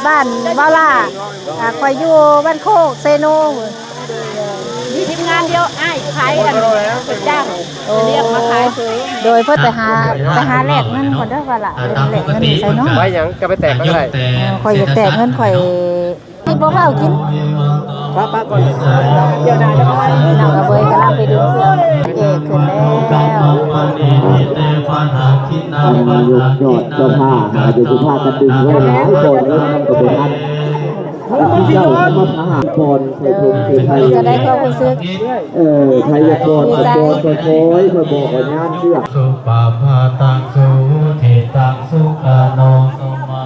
ບ້ານເວົ້າຫຼ້າ ອ່າ ຂ້ອຍຢູ່ບ້ານໂຄກເຊໂນ. ມີທີມງານດຽວ ອ້າຍຂາຍອັນເປັນຈ້າງ ໂອ້ ລຽກມາຂາຍເສີ. ໂດຍ ເພິ່ນໄປຫາ ໄປຫາແລກເງິນກ່ອນເດີວ່າລະ ແລກເງິນໃສ່ເນາະ. ໄປຫຍັງ? ຈະໄປແຕກມັນກໍໄດ້. ເອີ ຂ້ອຍຢາກແຕກເງິນຂ້ອຍ ບໍ່ຟ້າວກິນ ປ້າໆກ່ອນ ດຽວນະ. ນ້ອງອະເບີຍກຳລັງໄປດຶງເສື້ອເອກຂຶ້ນແລ້ວ. ຍອດເຈົ້າພາບ ອາດຈະພາກັນດຶງໄວ້ຫຼາຍກ່ອນເດີ ມັນກໍບໍ່ທັນ. ເຈົ້າມາພາກ່ອນ ເອີ ເປັນຈັ່ງໃດຄວາມຮູ້ສຶກ? ເອີ ໃຜຢາກກ່ອນກໍກ່ອນ ຄ່ອຍໆ ຄ່ອຍບອກວ່າຍາມເຊື່ອ. ສຸປະພາຕັງ ສຸວິຈິຕັງ ສຸຂາໂນ ສຸມາ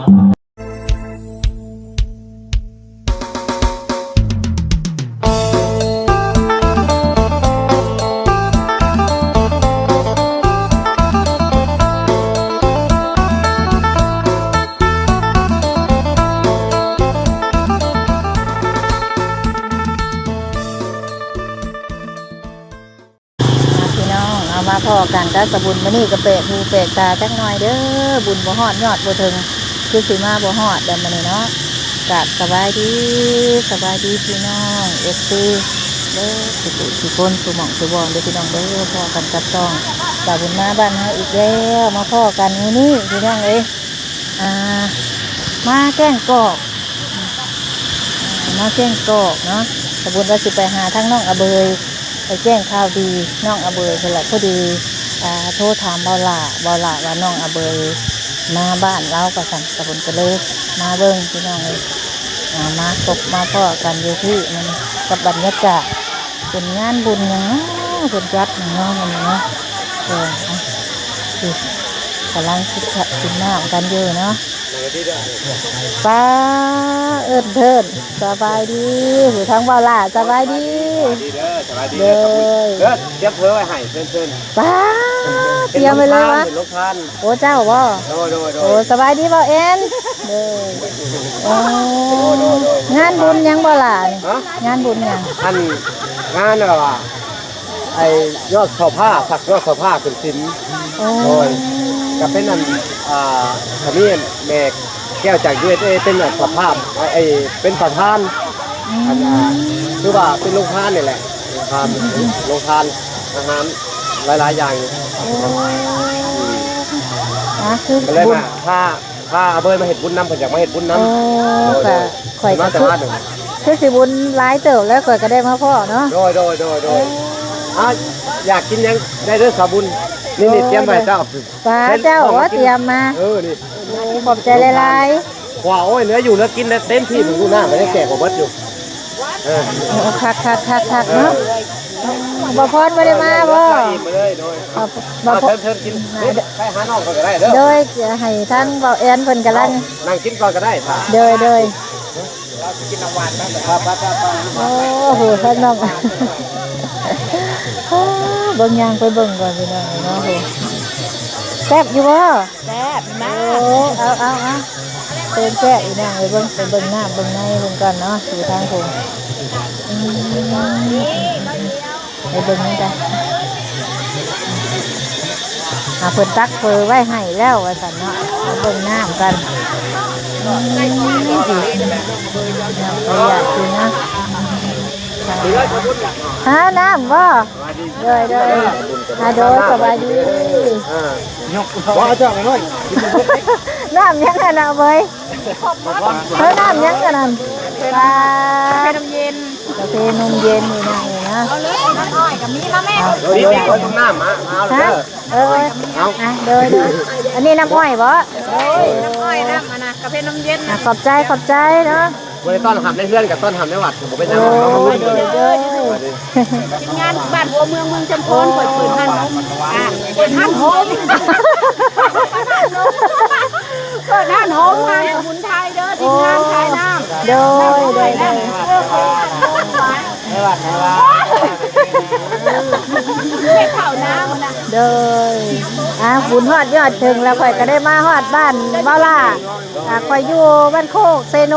ພີ່ນ້ອງ ເອົາມາພໍ້ກັນກັບສາບຸນມື້ນີ້ກໍແປກຫູແປກຕາຈັກໜ່ອຍເດີ ບຸນບໍ່ຮອດຍອດບໍ່ເຖິງ ຄືຊິມາບໍ່ຮອດແລ້ວມື້ນີ້ເນາະ. ກາບສະບາຍດີ ສະບາຍດີພີ່ນ້ອງເອັຟຊີເດີ ສຸຂູສຸຄົນ ສູ່ໝ່ອງສູ່ບ່ອນເດີພີ່ນ້ອງເດີ. ພໍ້ກັນກັບຊ່ອງສາບຸນມາບ້ານເຮົາອີກແລ້ວ ມາພໍ້ກັນມື້ນີ້ພີ່ນ້ອງເອີຍ. ອ່າ ມາແກ້ງກອກ ມາແກ້ງກອກເນາະ. ສາບຸນວ່າຊິໄປຫາທາງນ້ອງອະເບີຍ ໄປແຈ້ງຂ່າວດີນ້ອງອະເບີຍພຸ້ນລະ ພໍດີ ອ່າ ໂທຖາມເບົາຫຼ້າ ເບົາຫຼ້າວ່ານ້ອງອະເບີຍມາບ້ານລາວວ່າຊັ້ນ ສາບຸນກໍເລີຍມາເບິ່ງພີ່ນ້ອງເອີຍ. ອ່າ ມາພົບມາພໍ້ກັນຢູ່ທີ່ມັນກັບບັນຍາກາດ ເປັນງານບຸນຫຍັງເນາະ ເພິ່ນຈັດຫຍັງເນາະມື້ນີ້ເນາະ. ເອີ ນີ້ກຳລັງກິນ ກິນນ້ຳກັນຢູ່ເນາະ. ປ້າ ເອີ້ນເທີນ ສະບາຍດີ ຜູ້ທາງເວົ້າຫຼ້າ ສະບາຍດີ ສະບາຍດີເດີ ສະບາຍດີເດີ ເດີ ຕຽມເຜີໄວ້ໃຫ້ ເຊີນໆ. ປ້າ ຕຽມໄວ້ເລີຍວະ ເປັນໂຮງທານ ເປັນໂຮງທານ. ໂອ້ ເຈົ້າບໍ່? ໂດຍ ໂດຍ ໂດຍ. ໂອ້ ສະບາຍດີເວົ້າແອນ ເດີ ໂດຍ ໂດຍ ໂດຍ. ໂອ້ ງານບຸນຫຍັງບໍ່ຫຼ້ານີ້? ຮະ? ງານບຸນຫຍັງ? ອັນ ງານແບບວ່າ ໄອ້ຍອດເສົາຜ້າ ສັກຍອດເສົາຜ້າຂຶ້ນສິນ. ໂອ້ ໂດຍ ກໍເປັນອັນ ອ່າ ກໍມີແມ່ແກ້ວຈາກ ຢູເອສເອ ເປັນອັນເຈົ້າພາບ ໄອ້ ເປັນປະທານ. ອືມ ອັນ ອ່າ ຄືວ່າເປັນໂຮງທານນີ້ແຫຼະ ໂຮງທານ ໂຮງທານອາຫານຫຼາຍໆຢ່າງຢູ່. ໂອ້ ອືມ ອ່າ ຄື ກໍເລີຍມາ ບຸນ ພາ ພາອາເບີຍມາເຮັດບຸນນຳ ເພິ່ນຢາກມາເຮັດບຸນນຳ. ໂອ້ ໂດຍ ກໍ ໂດຍ ຂ້ອຍກໍ ເພິ່ນມາແຕ່ ຄື ວ່ານີ້ ຄືຊິບຸນຫຼາຍເຕີບແລ້ວ ຂ້ອຍກໍໄດ້ມາພໍ້ເນາະ. ໂດຍ ໂດຍ ໂດຍ ໂດຍ. ເອີ ອ່າ ຢາກກິນຫຍັງໄດ້ເດີສາວບຸນ ນີ້ ນີ້ ໂດຍ ຕຽມໄວ້ໃຫ້ເຈົ້າ. ປ້າ ເຈົ້າ ໂອ້ ຕຽມມາ ເອີ ນີ້ ໂອ້ ຂອບໃຈຫຼາຍໆ. ວ່າ ໂອ້ຍ ເຫຼືອຢູ່ເຫຼືອກິນໄດ້ເຕັມທີ່ ເບິ່ງດູໜ້າ ໄປໄດ້ແກະບໍ່ເບິດຢູ່. ເອີ ໂອ້ ຄັກໆໆໆເນາະ. ເອີ ບໍ່ພອນບໍ່ໄດ້ມາບໍ່? ມາເລີຍ ໂດຍ. ບໍ່ ມາ ບໍ່ ເຊີນໆກິນ ໄປຫານ້ອງເພິ່ນກໍໄດ້ເດີ. ໂດຍ ຈະໃຫ້ທາງເບົາແອນເພິ່ນກຳລັງ ເອົາ ນັ່ງກິນກ່ອນກໍໄດ້. ໂດຍ ໂດຍ. ກິນນ້ຳຫວານນຳ. ໄປໆໆໆ. ໂອ້ໂຫ ທາງນ້ອງ ເບິ່ງ ຍ່າງໄປເບິ່ງກ່ອນພີ່ນ້ອງເນາະ. ໂອ້ ແຊບຢູ່ບໍ່? ແຊບມາກ. ໂອ້ ເອົາໆໆ ເຊີນແຊບພີ່ນ້ອງເອີຍ. ເບິ່ງ ໄປເບິ່ງນ້ຳເບິ່ງໃນເພິ່ນກ່ອນເນາະ ຢູ່ທາງພຸ້ນ. ອືມ ໄປເບິ່ງນຳກັນ. ອ່າ ເພິ່ນຕັກເຝີໄວ້ໃຫ້ແລ້ວວ່າຊັ້ນເນາະ. ໄປເບິ່ງນ້ຳກັນ. ອືມ ນ້ຳປະຫຍັດຢູ່ນະ. ຫານ້ຳບໍ່? ໂດຍ ໂດຍ ອ່າ ໂດຍ ສະບາຍດີ. ເອີ ຍົກບໍ່ເຈົ້າໜ້ອຍ. ນ້ຳຫຍັງຫັ້ນນະເວີຍ? ເອີ ນ້ຳຫຍັງຫັ້ນນະ? ປາ ກາເຟນົມເຢັນ ກາເຟນົມເຢັນນີ້ນະ ນີ້ນະ. ເອົາເລີຍ ນ້ຳອ້ອຍກໍມີ ມາແມ່. ເອົາ ເອີ ເອົານ້ຳມາ ເອົາເດີ. ເອີ ເອົາ ອ່ະ ໂດຍ ໂດຍ. ອັນນີ້ນ້ຳອ້ອຍບໍ່? ໂດຍ ນ້ຳອ້ອຍ ນ້ຳອັນນະ ກາເຟນົມເຢັນ. ອ່ະ ຂອບໃຈ ຂອບໃຈເນາະ. ບໍ່ໄດ້ຕ້ອນຮັບໃນເຮືອນ ກໍຕ້ອນຮັບໃນວັດ ບໍ່ເປັນຫຍັງ. ໂອ້ ໂດຍ ໂດຍ ໂດຍ. ທີມງານບ້ານຫົວເມືອງ ເມືອງຈຳພອນ ເປີດ ເປີດຮ້ານ ອ່າ ເປີດຮ້ານໂຮມ ເປີດຮ້ານໂຮມ ຮ້ານສະໝຸນໄພເດີ ທີມງານຂາຍນ້ຳ. ໂອ້ ໂດຍ ໂດຍ ໂດຍ. ເຮັດເຂົ້ານ້ຳນະ. ໂດຍ ອ່າ ບຸນຮອດຍອດເຖິງແລ້ວ ຂ້ອຍກໍໄດ້ມາຮອດບ້ານເວົ້າຫຼ້າ. ອ່າ ຂ້ອຍຢູ່ບ້ານໂຄກເຊໂນ.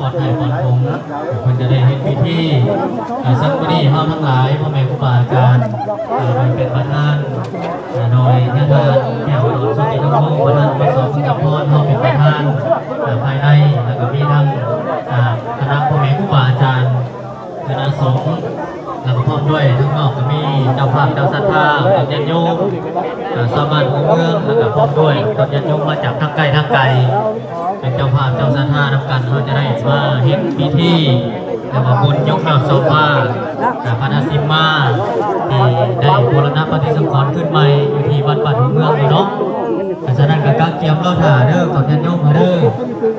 ປອດໄພປອດຜົງ ເພິ່ນຈະໄດ້ເຮັດພິທີ. ເຊິ່ງມື້ນີ້ເຮົາທັງຫຼາຍ ພໍ່ແມ່ຄູບາອາຈານ ເປັນປະທານ ໂດຍຍາທ່ານແກ້ວ ສຸຈິນວົງ ປະທານ ປກສ ເມືອງຈຳພອນ ເຮົາເປັນປະທານ ພາຍໃນ ແລ້ວກໍມີທັງ ຄະນະພໍ່ແມ່ຄູບາອາຈານ ຄະນະສົງ ແລ້ວກໍພ້ອມດ້ວຍທາງນອກກໍມີເຈົ້າພາບເຈົ້າສັດທາ ແລະ ຍາດໂຍມ ເອີ ຊາວບ້ານຫົວເມືອງ ແລ້ວກໍພ້ອມດ້ວຍກັບຍາດໂຍມມາຈາກທາງໃກ້ທາງໄກ ເປັນເຈົ້າພາບເຈົ້າສັດທານຳກັນ. ເຮົາຈະໄດ້ມາເຮັດພິທີ ແລ້ວກໍບຸນຍົກຍອດໂຊຟາ ເອີ ພັດທະສິມມາ ທີ່ໄດ້ບູລະນະປະຕິສັງຂອນຄືນໃໝ່ຢູ່ທີ່ວັດບ້ານຫົວເມືອງນີ້ເນາະ. ເພາະສະນັ້ນກໍກະກຽມລໍຖ້າເດີ ຕອນຍາດໂຍມເຮົາເດີ.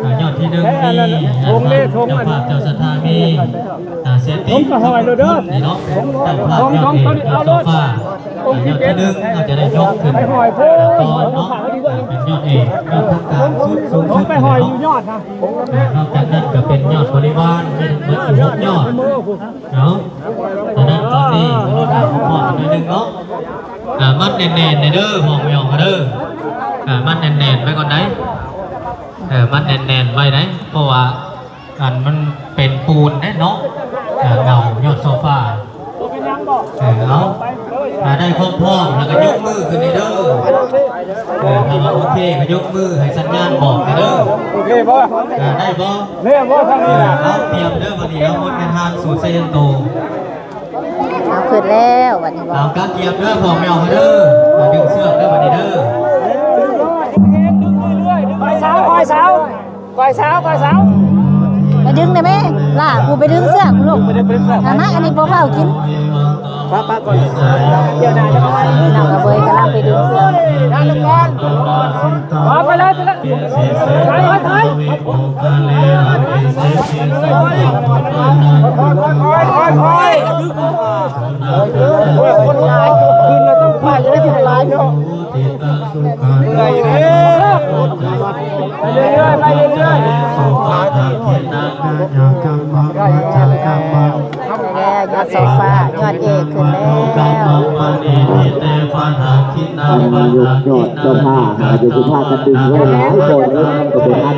ເອີ ຍອດທີໜຶ່ງມີ ເອີ ເຈົ້າພາບເຈົ້າສັດທາມີ ອ່າ ເສຍຕິ ສົມກັບຫ້ອຍໂລດເດີ ນີ້ເນາະ ເປັນເຈົ້າພາບຍອດເອກ ຍອດໂຊຟາ. ອ່າ ຍອດທີໜຶ່ງອາດຈະໄດ້ຍົກຂຶ້ນກ່ອນເນາະ ເປັນຍອດເອກ ຍອດທາງການສູງສຸດ ໄປຫ້ອຍຢູ່ຍອດນະ. ອ່າ ນອກຈາກນັ້ນກໍເປັນຍອດບໍລິວານ ມີທັງໝົດຢູ່ຫົກຍອດເນາະ. ສະນັ້ນຕອນນີ້ກໍລໍຖ້າພ້ອມໆກັນໜ້ອຍໜຶ່ງເນາະ. ອ່າ ມັດແໜ້ນໆແດ່ເດີ ພວກແມ່ອອກເດີ. ອ່າ ມັດແໜ້ນໆໄວ້ກ່ອນໄດ໋. ເອີ ມັດແໜ້ນໆໄວ້ໄດ໋ ເພາະວ່າ ອັນມັນເປັນປູນເດ້ເນາະ ເອີ ເງົາຍອດໂຊຟາ. ເອີ ເອົາ ຖ້າໄດ້ຄວາມພ້ອມແລ້ວກໍຍົກມືຂຶ້ນເດີ. ເອີ ຖ້າວ່າໂອເຄກໍຍົກມືໃຫ້ສັນຍານບອກເດີ. ໂອເຄບໍ່? ເອີ ໄດ້ບໍ່? ເອີ ເອົາ ຕຽມເດີ ບັດນີ້ເອົາມົນໃນທານສູດໄຊຍັນໂຕ. ເອົາ ຂຶ້ນແລ້ວບັດນີ້ບໍ່? ເອົາ ກະກຽມເດີ ພວກແມ່ອອກເດີ. ດຶງເຊືອກເດີບັດນີ້ເດີ. ຄອຍສາວ ຄອຍສາວ. ກ່ອຍສາວ ກ່ອຍສາວ ໄປດຶງໄດ້ແມ່ ຫຼ້າ ກູໄປດຶງເຊືອກລູກ. ມາ ມາ ອັນນີ້ບໍ່ຟ້າວກິນ. ປ້າ ປ້າກ່ອນ ດຽວໜ້າຈະມາ ນ້ອງອະເບີຍກຳລັງໄປດຶງເຊືອກ. ທ່ານກ່ອນ ເອົາ ໄປເລີຍ ໄປເລີຍ ຖອຍ ຖອຍ ຖອຍ ຄ່ອຍໆ ຄ່ອຍໆ ຄ່ອຍໆ ຄົນຫຼາຍ ຂຶ້ນແລ້ວຕ້ອງຄ່ອຍ ຈະໄດ້ຄົນຫຼາຍເນາະ. ເມື່ອຍເດ້ ໄປເລື້ອຍໆ ໄປເລື້ອຍໆ. ແລ້ວຍອດໂຊຟາ ຍອດເອກຂຶ້ນແລ້ວ. ຍອດໂຊຟາ ຍາດໂຍມພາກັນດຶງໄວ້ຫຼາຍ ບໍ່ເຫັນມັນກໍບໍ່ທັນ.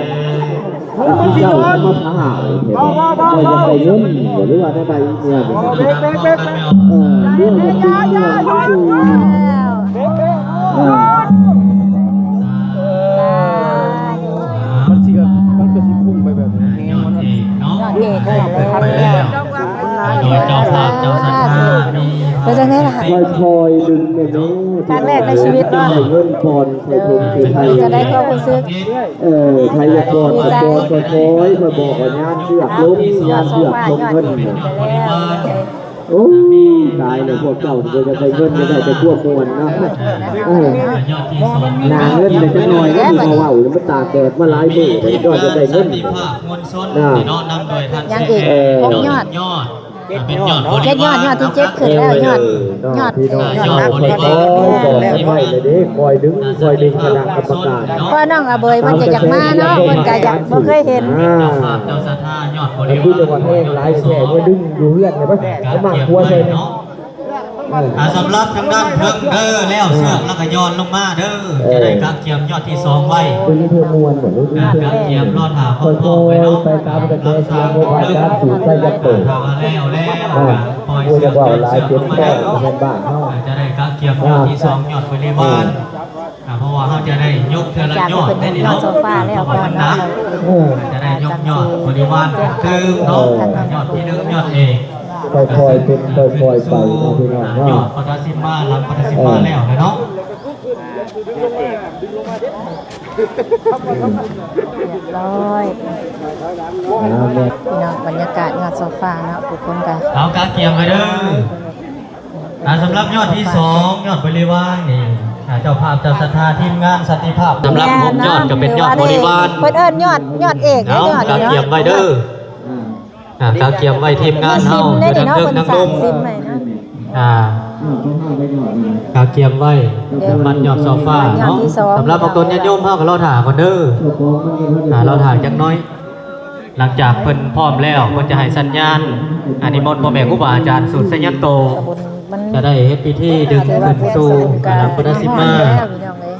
ເຈົ້າມາຫາ ເຈົ້າຢາກໄດ້ເງິນບໍ່ ຫຼືວ່າແນວໃດ? ເອີ ເລື່ອງທີ່ ເອີ ມັນຊິ ມັນກໍຊິພຸ່ງໄປແບບແຮງມັນ ຍອດເອກເນາະ ຍອດເອກ ໂດຍເຈົ້າພາບເຈົ້າສັດທາ ເປັນຈັ່ງໃດລະ? ຄ່ອຍໆດຶງແມ່ເດີ ຄັ້ງແລກໃນຊີວິດເນາະ ເງິນກ່ອນ ຄ່ອຍຖົມໃສ່ໄທ ຈະໄດ້ຄວາມຮູ້ສຶກ ເອີ ໄທຢາກກອດ ດີໃຈ ກອດ ຄ່ອຍໆ ຄ່ອຍບອກວ່າຍານເຊືອກລົງ ຍານເຊືອກລົງເງິນ. ໂອ້ ຕາຍແລ້ວ ພວກເຈົ້ານີ້ກໍຢາກໄດ້ເງິນ ຢາກໄດ້ແຕ່ຄວາມມ່ວນເນາະ. ເອີ ໜ້າເງິນແດ່ຈັກໜ່ອຍເດ້ ບໍ່ເວົ້າ ມັນຕາກແດດມາຫຼາຍມື້ແລ້ວ ຍ້ອນຢາກໄດ້ເງິນ. ນະ ຍັງອີກ ຫົກຍອດ ເຈັດຍອດ ເຈັດຍອດ ຍອດທີເຈັດຂຶ້ນແລ້ວ ຍອດ ຍອດ ຍອດ ຍອດ ຄ່ອຍໆບອກກັນໄວ້ແລ້ວເດ້ ຄ່ອຍດຶງ ຄ່ອຍດຶງຄະນະກຳມະການ. ເພາະນ້ອງອະເບີຍເພິ່ນກໍຢາກມາເນາະ ເພິ່ນກໍຢາກ ບໍ່ເຄີຍເຫັນ ອ່າ ເຈົ້າພາບເຈົ້າສັດທາຍອດບໍລິວານ ຄືຈັງຫວະແຮງຫຼາຍແທ້ ເມື່ອດຶງຢູ່ເຮືອນນີ້ໄປ ເອົາມາຄົວໃສ່ເນາະ. ອ່າ ສຳລັບທາງດ້ານເທິງເດີ ແລ້ວເຊືອກແລ້ວກໍຢ່ອນລົງມາເດີ ຈະໄດ້ກະກຽມຍອດທີສອງໄວ້ ເພື່ອມ່ວນບໍ່ ກະກຽມລໍຖ້າພ້ອມໆໄວ້ເນາະ. ຫຼັງຈາກເທິງ ຖ້າວ່າແລ້ວແລ້ວ ກໍປ່ອຍເຊືອກ ເຊືອກລົງມາເດີເນາະ ຈະໄດ້ກະກຽມຍອດທີສອງ ຍອດບໍລິວານ. ອ່າ ເພາະວ່າເຮົາຈະໄດ້ຍົກເທື່ອລະຍອດໄດ້ນີ້ເນາະ ເພາະວ່າມັນໜັກ ຈະໄດ້ຍົກຍອດບໍລິວານຂຶ້ນຕື່ມເນາະ ຍອດທີໜຶ່ງ ຍອດເອກ ຄ່ອຍໆເປັນຄ່ອຍໆໄປເນາະ ພີ່ນ້ອງເນາະ ຍອດປະທະສິມມາ ຫຼັງປະທະສິມມາແລ້ວແຫຼະເນາະ. ຮຽບຮ້ອຍ ອ່າ ແມ່ນ ພີ່ນ້ອງ ບັນຍາກາດຍອດໂຊຟາເນາະ ທຸກຄົນກໍ ເອົາກະກຽມໄວ້ເດີ. ອ່າ ສຳລັບຍອດທີສອງ ຍອດບໍລິວານນີ້ ອ່າ ເຈົ້າພາບເຈົ້າສັດທາ ທີມງານສັນຕິພາບ ສຳລັບຫົກຍອດກໍເປັນຍອດບໍລິວານ ເພິ່ນເອີ້ນຍອດ ຍອດເອກເດ້ ເອົາ ຍອດ ກະກຽມໄວ້ເດີ ອ່າ ກະກຽມໄວ້ ທີມງານເຮົາຢູ່ທາງເທິງນາງນຸ່ມ ອ່າ ກະກຽມໄວ້ ມັດຍອດໂຊຟາເນາະ. ສຳລັບພວກຕົນຍາດໂຍມເຮົາກໍລໍຖ້າກ່ອນເດີ ອ່າ ລໍຖ້າຈັກໜ້ອຍ. ຫຼັງຈາກເພິ່ນພ້ອມແລ້ວ ເພິ່ນຈະໃຫ້ສັນຍານ ອາ ນິມົນພໍ່ແມ່ຄູບາອາຈານສູດໄຊຍະໂຕ ຈະໄດ້ເຮັດພິທີດຶງຂຶ້ນສູ່ ອ່າ ປະທະສິມມາ ພີ່ນ້ອງເອີຍ.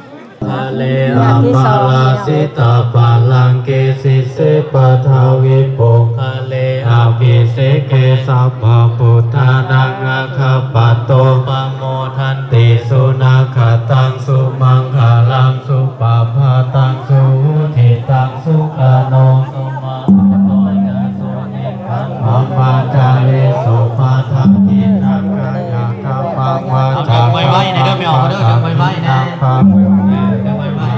ຄະເລ ອັນທີສອງ ອາປາລາຊິຕາປາລັງເກ ສິດເສ ປະທາວິ ປຸກຄະເລ ອະພິເສເກ ສັບພະບຸດທານັງ ອາຄາປະໂຕ ປະໂມທັນຕິ ສຸນາກະຕັງ ສຸມັງຄະລັງ ສຸປະພາຕັງ ສຸຫຸຕິຕັງ ສຸຂະໂນ ສຸມະ ໂຕຈະສຸນິ ບຣມະຈາຣີສຸ ປະທັກຂິນາກາຍະກຳມັງ ວາຈາກຳມັງ ປະທັກຂິນາ ມະ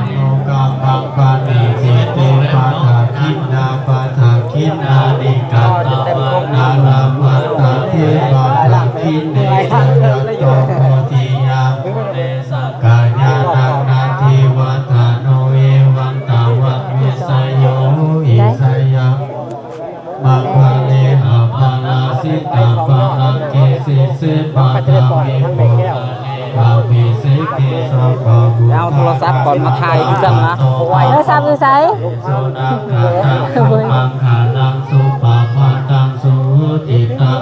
ໂນກຳມັງ ປະນິທິເຕ ປະທັກຂິນາ ປະທັກຂິນານິ ກະຕະມະນາລະພັນຕະເທ ປະທັກຂິເນ ສະຍັດໂຕ ໂພທິຍາ ສະກາຍານັງ ນາທິວັດຖະໂນ ເອວັງຕະວັງ ວິສະໂຍ ວິສະຍະ ມັງຄະເລ ອາປາລາຊິຕາປາລັງເກ ສິດເສ ປະທາວິ ປຸກຄະເລ ອະພິເສເກ ສັບພະບຸດທານັງ ອາຄາປະໂຕ ປະໂມທັນຕິ ສຸນັງຄະຕັງ ສຸມັງຄະລັງ ສຸປະພາຕັງ ສຸຫຸຕິຕັງ ສຸຂະໂນ ສຸໂມໂນໂຕຈະ ສຸລິທັງ ວາຈາກຳລັງ ປະທັກຂິນາກາຍະກຳມັງ ປະນິທິເຕ ປະທັກຂິນານິ ກະຕະມະນາລະພັນຕະເທ ປະທັກຂິນາ ປະທັກຂິນາ ໂທລະສັບກ່ອນມາຖ່າຍຄືກັນນະ ບໍ່ໄຫວ ໂທລະສັບຢູ່ໃສ? ສຸນັກຂະຕັງ ສຸມັງຄະລັງ ສຸປະພາຕັງ ສຸຫຸຕິຕັງ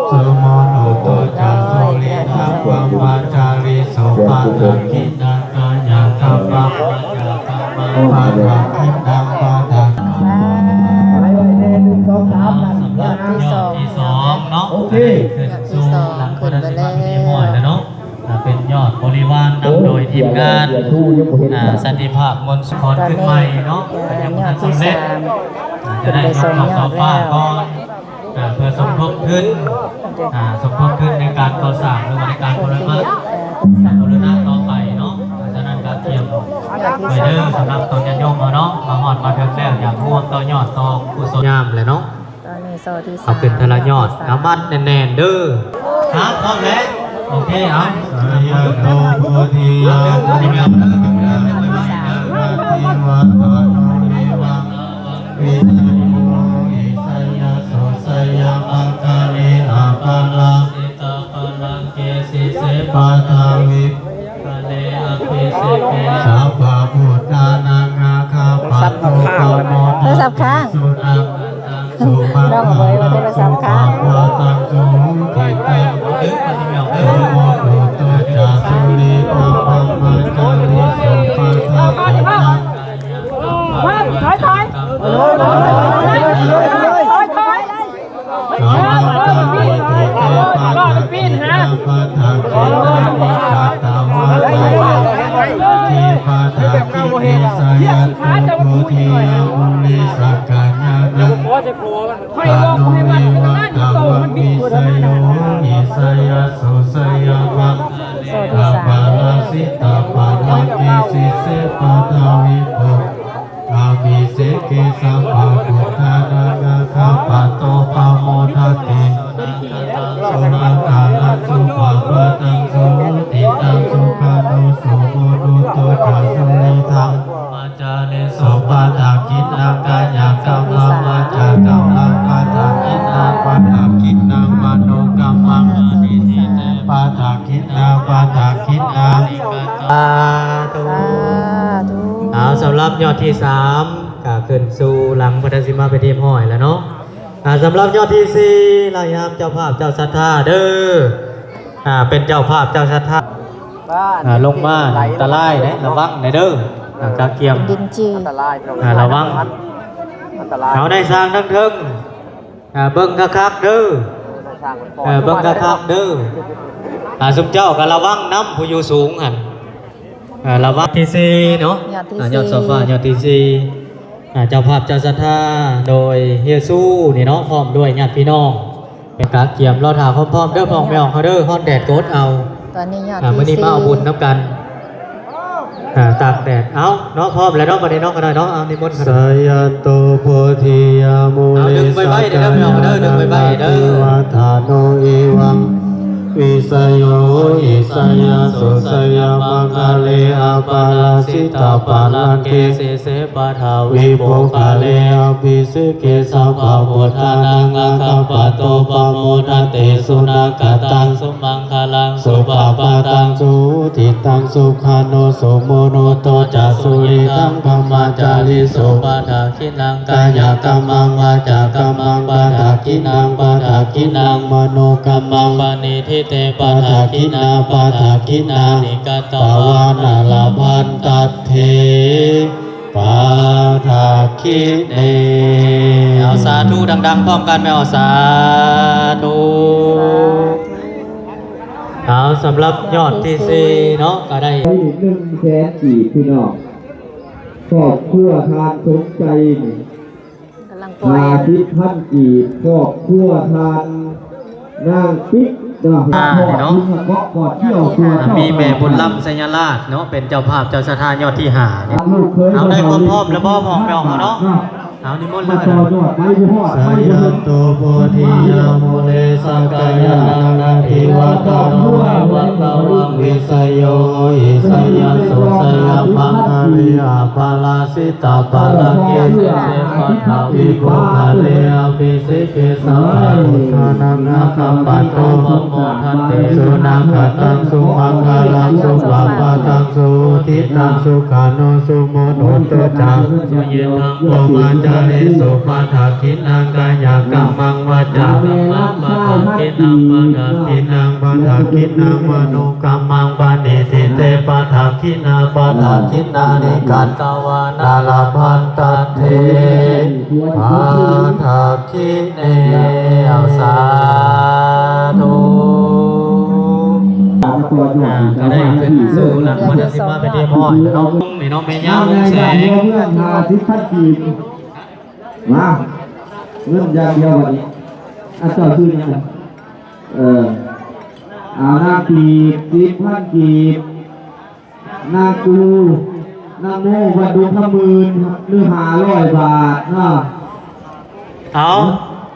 ສຸໂມໂນໂຕຈະ ສຸລິທັງ ບຣມະຈາຣີສຸ ປະທັກຂິນາກາຍະກຳມັງ ວາຈາກຳມັງ ປະທັກຂິນາ ປະທັກຂິນາ ສາທຸ ສຳລັບຍອດທີສອງເນາະ ໂອເຄ ຂຶ້ນສູ່ຫຼັງ ຍອດທີສອງ ຂຶ້ນໄປແລ້ວ ຍອດທີສອງ ຂຶ້ນໄປແລ້ວເນາະ ອ່າ ເປັນຍອດບໍລິວານນຳໂດຍທີມງານ ອ່າ ສັນຕິພາບມົນສຸຂອນຂຶ້ນໃໝ່ເນາະ ຕອນນີ້ ອ່າ ຍອດທີສາມ ອ່າ ຈະໄດ້ຍົກເຂົ້າໂຊຟາກ່ອນ ອ່າ ເພື່ອສົມທົບທຶນ ອ່າ ສົມທົບທຶນໃນການກໍ່ສ້າງ ຫຼືວ່າໃນການບູລະນະ ບູລະນະຕໍ່ໄປເນາະ ອ່າ ສະນັ້ນກໍກຽມໄວ້ເດີ ສຳລັບຕອນຍາດໂຍມເຮົາເນາະ ມາຮອດມາເຖິງແລ້ວ ຢາກຮ່ວມຕໍ່ຍອດຕໍ່ກຸສົນຍາມແຫຼະເນາະ ຕອນນີ້ໂຊທີສາມ ເອົາຂຶ້ນເທື່ອລະຍອດ ຍອດທີສາມ ເອົາມັດແໜ້ນໆເດີ ຮະ ພ້ອມແລ້ວ ໂອເຄ ເອົາ ສາຍະໂຕໂພທິຍາມຸນີ ນາທິວັດຖະໂນ ເອວັງ ວິສະໂຍ ວິສະຍະໂສ ໄຊຍະມັງຄະເລ ອາປາລາຊິຕາປາລັງເກ ສິດເສ ປະທາວິ ຄະເລ ອະພິເສເກ ສັບພະບຸດທານັງ ອາຄາປະໂຕ ປະໂມທັນຕິ ສຸນັກຂະຕັງ ສຸມັງຄະລັງ ສຸປະພາຕັງ ສຸຫຸຕິຕັງ ສຸໂມໂນໂຕຈະ ສຸລິທັງ ບຣມະຈາຣີສຸ ປະທັກຂິນາ ຖອຍ ຖອຍ ຖອຍ ຖອຍ ຖອຍ ກຳມັງ ປະນິທິເຕ ປະທັກຂິນາ ປະທັກຂິນານິ ກະຕະມະນາລະພັນຕະເທ ປະທັກຂິເນ ສະຍັດໂຕ ໂພທິຍາມຸນີ ສະກາຍານັງ ຄະໂນ ເອວັງຕະວັງ ວິສະໂຍ ວິສະຍະໂສ ໄຊຍະມັງຄະເລ ອາປາລາຊິຕາປາລັງເກ ສິດເສ ປະທາວິ ປຸກ ອະພິເສເກ ສັບພະບຸດທານັງ ອາຄາປະໂຕ ປະໂມທັນຕິ ສຸນັກຂະຕັງ ສຸມັງຄະລັງ ສຸປະພາຕັງ ສຸຫຸຕິຕັງ ສຸຂະໂນ ສຸໂມໂນໂຕຈະ ສຸລິທັງ ມະຈາຣີສຸ ປະທັກຂິນາກາຍະກຳມັງ ວາຈາກຳມັງ ປະທັກຂິນາ ປະທັກຂິນາ ມະໂນກຳມັງ ປະນິທິເຕ ປະທັກຂິນາ ປະທັກຂິນາ ສາທຸ ສາທຸ ເອົາ ສຳລັບຍອດທີສາມ ກໍຂຶ້ນສູ່ຫຼັງພັດທະສິມາເປັນທີ່ຮຽບຮ້ອຍແລ້ວເນາະ ອ່າ ສຳລັບຍອດທີສີ່ ລາຍນາມເຈົ້າພາບເຈົ້າສັດທາເດີ ອ່າ ເປັນເຈົ້າພາບເຈົ້າສັດທາ ອ່າ ລົງມາອັນຕະລາຍເດ້ ລະວັງແດ່ເດີ ອ່າ ກະກຽມ ດິນຈີ່ ອ່າ ລະວັງ ອັນຕະລາຍ ເອົາ ນາຍຊ່າງທາງເທິງ ອ່າ ເບິ່ງຄັກໆເດີ ເອີ ເບິ່ງຄັກໆເດີ ອ່າ ຊຸມເຈົ້າກໍລະວັງນຳ ຜູ້ຢູ່ສູງຫັ້ນ ອ່າ ລະວັງ ຍອດທີສີ່ເນາະ ຍອດທີສີ່ ອ່າ ຍອດໂຊຟາ ຍອດທີສີ່ ອ່າ ເຈົ້າພາບເຈົ້າສັດທາ ໂດຍເຮຍຊູນີ້ເນາະ ພ້ອມດ້ວຍຍາດພີ່ນ້ອງ ໄປກະກຽມລໍຖ້າພ້ອມໆເດີ ພໍ່ແມ່ອອກເຮົາເດີ ຮ້ອນແດດກໍອົດເອົາ ຕອນນີ້ຍອດ ອ່າ ທີສີ່ ມື້ນີ້ມາເອົາບຸນນຳກັນ ອ່າ ຕາກແດດ ເອົາເນາະ ພ້ອມແລ້ວເນາະ ບັດນີ້ເນາະ ກໍໄດ້ເນາະ ເອົາ ນິມົນ ໄຊຍະໂຕໂພທິຍາມຸນີ ເອົາ ດຶງໄວໆເດີ ແມ່ອອກເດີ ດຶງໄວໆເດີ ນາທິວັດຖະໂນ ເອວັງ ວິສະໂຍ ວິສະຍະໂສ ໄຊຍະມັງຄະເລ ອາປາລາຊິຕາປາລັງເກ ສິດເສ ປະທາວິ ປຸກຄະເລ ອະພິເສເກ ສັບພະບຸດທານັງ ອາຄາປະໂຕ ປະໂມທັນຕິ ສຸນັກຂະຕັງ ສຸມັງຄະລັງ ສຸປະພາຕັງ ສຸຫຸຕິຕັງ ສຸຂະໂນ ສຸໂມໂນໂຕຈະ ສຸລິທັງ ມະຈາຣິສຸ ປະທັກຂິນະ ກາຍະກຳມັງ ວາຈາກຳມັງ ປະທັກຂິນະ ປະທັກຂິນະ ມະໂນກຳມັງ ປະນິທິເຕ ປະທັກຂິນະ ປະທັກຂິນານິ ກະຕະວານາ ລະພັນຕັດເຖ ປະທັກຂິເນ. ເອົາ ສາທຸດັງໆ ພ້ອມກັນແມ່ນບໍ່? ສາທຸ. ເອົາ ສຳລັບຍອດທີສີ່ເນາະ ກະໄດ້ ໜຶ່ງແສນກີບ ພີ່ນ້ອງ. ຄອບຄົວທ່ານສົມໃຈນີ້ ກຳລັງປ່ອຍ ຫ້າສິບພັນກີບ. ຄອບຄົວທ່ານນາງປິກເນາະ ອ່າ ເນາະ ເກາະກອດກ່ຽວຕົວ ອ່າ ເຈົ້າ ມີແມ່ບຸນລຳໄຊຍະລາດເນາະ ເປັນເຈົ້າພາບເຈົ້າສັດທາຍອດທີຫ້ານີ້. ເອົາ ໄດ້ຄວາມພ້ອມແລ້ວບໍ່ ພໍ່ແມ່ພີ່ນ້ອງເນາະ? ເອົາ ນິມົນເລີຍ. ສະຍັນໂຕໂພທິຍາມູເລ ສັກກາຍານັນນະທິວາທາໂນ ເອວັງຕະວັງ ວິສະໂຍ ວິສະຍະໂສ ໄຊຍະມັງຄະເລ ອະປະລາຊິຕາປາລັງເກ ເສເສປັດຖະວິໂພຄາເລ ອະພິເສເກ ສັບພະພຸດທານັງ ອາຄາປະໂຕ ປະໂມທັນຕິ ສຸນາຄະຕັງ ສຸມັງຄະລັງ ສຸປະພາຕັງ ສຸຫຸດທິຕັງ ສຸຂານຸ ສຸໂມໂທຈາ ໂຕມະຈາຣິສຸ ປະທັກຂິນະ ກາຍະກຳມັງ ວາຈາກຳມັງ ປະທັກຂິນະ ປະທັກຂິນະ ມະໂນກຳມັງ ປະນິທິເຕ ປະທັກຂິນະ ປະທັກຂິນານິ ກະຕະວານາ ລະພັນຕັດເຖ ປະທັກຂິເນ. ເອົາ ສາທຸ. ອ່າ ກະໄດ້ຂຶ້ນສູ່ຫຼັງວັດ ຊິມາເປັນທີ່ຮຽບຮ້ອຍແລ້ວເນາະ. ແມ່ນເນາະ ແມ່ຍ່າວົງແສງ ຫ້າສິບພັນກີບ ມາ ເງິນຢ່າງດຽວບັດນີ້. ອາ ເຈົ້າຊື່ຫຍັງ? ເອີ ອາ ນາງປີບ ສິບພັນກີບ. ນາງກູ ນາງໂມ ວັດດົງຄຳໝື່ນ ໜຶ່ງ ຫ້າຮ້ອຍບາດເນາະ. ເອົາ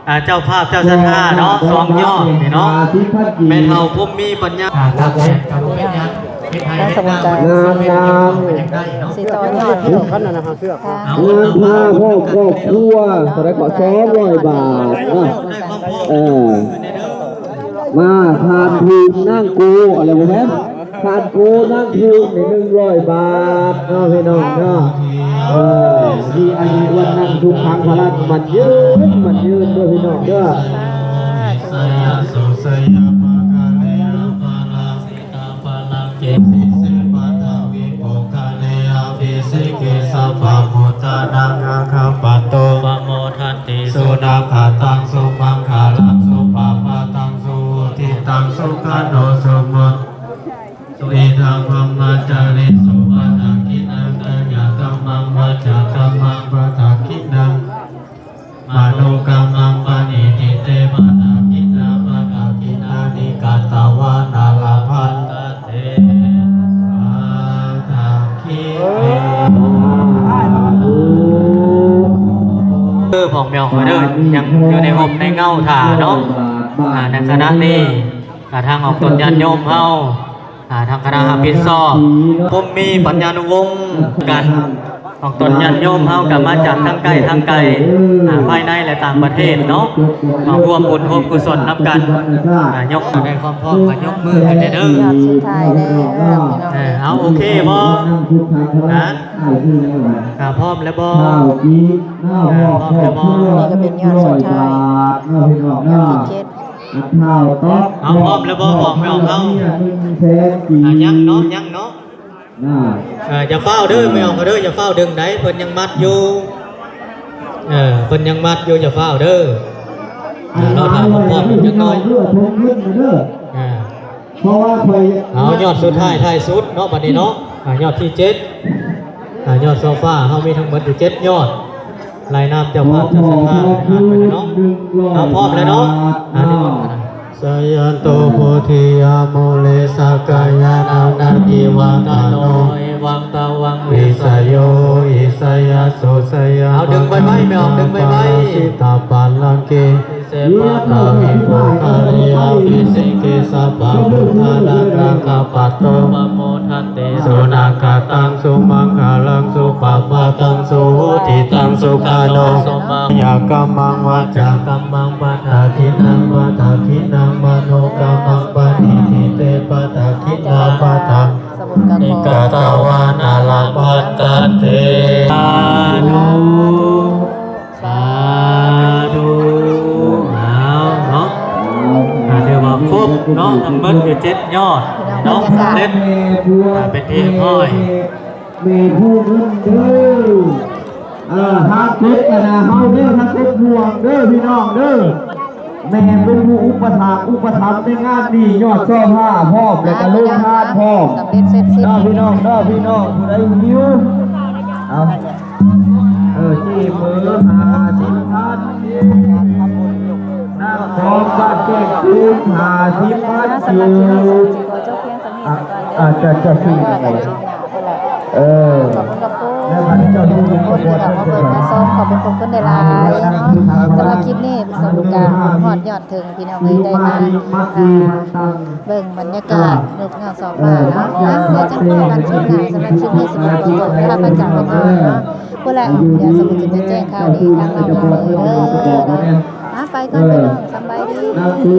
ອ່າ ເຈົ້າພາບເຈົ້າສັດທາເນາະ ສອງຍອດນີ້ເນາະ ຫ້າສິບພັນກີບ ແມ່ເຖົ້າພົມມີປັນຍາ ອ່າ ຕັດແສງກະບໍ່ເປັນຫຍັງ ເຮັດໄຮ່ເຮັດນາ ນາງ ນາງ ຊິຕໍ່ຍອດ ເອົາ ນາງພາພ້ອມຄອບຄົວ ເທົ່າໃດກໍ ສອງຮ້ອຍບາດເນາະ. ເອີ ມາ ທ່ານພູມ ນາງໂກ ອະໄລບໍ່ແມ່ນ ທ່ານໂກ ນາງພູມ ນີ້ ໜຶ່ງຮ້ອຍບາດເນາະ ພີ່ນ້ອງເນາະ. ເອີ ມີອາຍຸວັນນະສຸຂັງພະລັງ ໝັ້ນຍືນ ໝັ້ນຍືນເດີ ພີ່ນ້ອງເດີ. ສາທຸ. ເກ ເສເສປັດຖະວິໂພຄາເລ ອະພິເສເກ ສັບພະພຸດທານັງ ອາຄາປະໂຕ ປະໂມທັນຕິ ສຸນາຄະຕັງ ສຸມັງຄະລັງ ສຸປະພາຕັງ ສຸຫຸດທິຕັງ ສຸຂານຸ ສຸໂມໂທຈາ ເອທັງ ບຣະມະຈາຣິສຸ ປະທັກຂິນະ ກາຍະກຳມັງ ວາຈາກຳມັງ ປະທັກຂິນະ ມະໂນກຳມັງ ປະນິທິເຕ ປະທັກຂິນະ ປະທັກຂິນານິ ກະຕະວານາ ລະພັນຕັດເຖ ປະທັກຂິເນ. ເດີ ພໍ່ແມ່ພີ່ນ້ອງເດີ ຍັງຢູ່ໃນຮົ່ມໃນເງົາຖ້າເນາະ. ອ່າ ໃນຂະນະນີ້ ອ່າ ທາງອອກຕົນຍາດໂຍມເຮົາ ອ່າ ທາງຄະນະຮັບຜິດຊອບ ພົມມີປັນຍານຸວົງ ການອອກຕົນຍາດໂຍມເຮົາກະມາຈາກທັງໃກ້ທັງໄກ ອ່າ ພາຍໃນ ແລະ ຕ່າງປະເທດເນາະ ມາຮ່ວມບຸນຮ່ວມກຸສົນນຳກັນ. ອ່າ ຍົກ ໄດ້ຄວາມພ້ອມກະຍົກມືຂຶ້ນແດ່ເດີ. ຍອດສຸດທ້າຍແລ້ວ ພີ່ນ້ອງ. ເອີ ເອົາ ໂອເຄບໍ່? ນະ ອ່າ ພ້ອມແລ້ວບໍ່? ອ່າ ພ້ອມແລ້ວບໍ່? ນີ້ກະເປັນຍອດສຸດທ້າຍ ຍອດທີເຈັດ. ເອົາ ພ້ອມແລ້ວບໍ່ ບອກແມ່ອອກເຮົາ? ອ່າ ຍັງເນາະ ຍັງເນາະ. ເອີ ຢ່າຟ້າວເດີ ແມ່ອອກເດີ ຢ່າຟ້າວດຶງໃດ ເພິ່ນຍັງມັດຢູ່. ເອີ ເພິ່ນຍັງມັດຢູ່ ຢ່າຟ້າວເດີ. ອ່າ ລໍຖ້າພ້ອມໆ ຈັກໜ້ອຍ. ອ່າ ເພາະວ່າຂ້ອຍ ເອົາ ຍອດສຸດທ້າຍທ້າຍສຸດເນາະ ບັດນີ້ເນາະ. ອ່າ ຍອດທີເຈັດ. ອ່າ ຍອດໂຊຟາເຮົາມີທັງໝົດຢູ່ເຈັດຍອດ ລາຍນາມເຈົ້າພາບເຈົ້າສັດທາ ເນາະ. ເຮົາພ້ອມແລ້ວເນາະ. ອ່າ ສະຍັນໂຕໂພທິຍາມູເລ ສັກກາຍານັນນະທິວາທາໂນ ເອວັງຕະວັງ ວິສະໂຍ ວິສະຍະໂສ ໄຊຍະ ເອົາ ດຶງໄວໆ ແມ່ອອກ ດຶງໄວໆ ປະລາຊິຕາປາລັງເກ ເສປັດຖະວິໂພຄາເລ ອະພິເສເກ ສັບພະພຸດທານັງ ອາຄາປະໂຕ ປະໂມທັນຕິ ສຸນາຄະຕັງ ສຸມັງຄະລັງ ສຸປະພາຕັງ ສຸຫຸດທິຕັງ ສຸຂານຸ ຍາກຳມັງ ວາຈາກຳມັງ ປະທັກຂິນະ ປະທັກຂິນະ ມະໂນກຳມັງ ປະນິທິເຕ ປະທັກຂິນາ ປະທັກ ນິກາຕະວານາລະພັດຕະເທ ສາທຸ ສາທຸ ເອົາເນາະ ຖືວ່າຄົບເນາະ ທັງໝົດຢູ່ເຈັດຍອດເນາະ ສຳເລັດ ເປັນທີ່ຮຽບຮ້ອຍ. ແມ່ຜູ້ເງິນເດີ ເອີ ທາງກົບອັນນາເຮົາເດີ ທາງກົບມ່ວງເດີ ພີ່ນ້ອງເດີ ແມ່ເປັນຜູ້ອຸປະຖາກອຸປະຖຳໃນງານນີ້ ຍອດຊໍພາພ້ອມ ແລ້ວກໍໂຮງທານພ້ອມ ສຳເລັດເສັດສິ້ນ ເນາະ ພີ່ນ້ອງເນາະ ພີ່ນ້ອງຜູ້ໃດຫິວ ເອົາ ເອີ ຈີບເບີຫ້າສິບພັນ ນາງຂອງບ້ານແກ້ງຄູນຫ້າສິບພັນກີບ ອາ ອາດຈະ ຈະຊິ ເອີ ແລ້ວບັດນີ້ເຈົ້າຢູ່ ເຂົາເຈົ້າມາເບິ່ງມາຊົມ ຂອບຄຸນຂອບຄຸນຫຼາຍໆເນາະ. ສຳລັບຄລິບນີ້ ສະຫຼຸບກະຮອດຍອດເຖິງ ພີ່ນ້ອງເອີຍ ໄດ້ມາ ອ່າ ເບິ່ງບັນຍາກາດນົກຍອດຊໍພາເນາະ. ອ່ະ ດຽວຈັ່ງພໍ້ກັນຄລິບໜ້າ ສຳລັບຄລິບນີ້ ສະຫຼຸບກະຂໍພາກັນໄປກ່ອນເນາະ. ພຸ້ນແຫຼະ ດຽວສະຫຼຸບຈະແຈ້ງຂ່າວດີທາງນ້ອງເດີເນາະ. ອ່ະ ໄປກ່ອນ ພີ່ນ້ອງ ສຳບາຍດີ.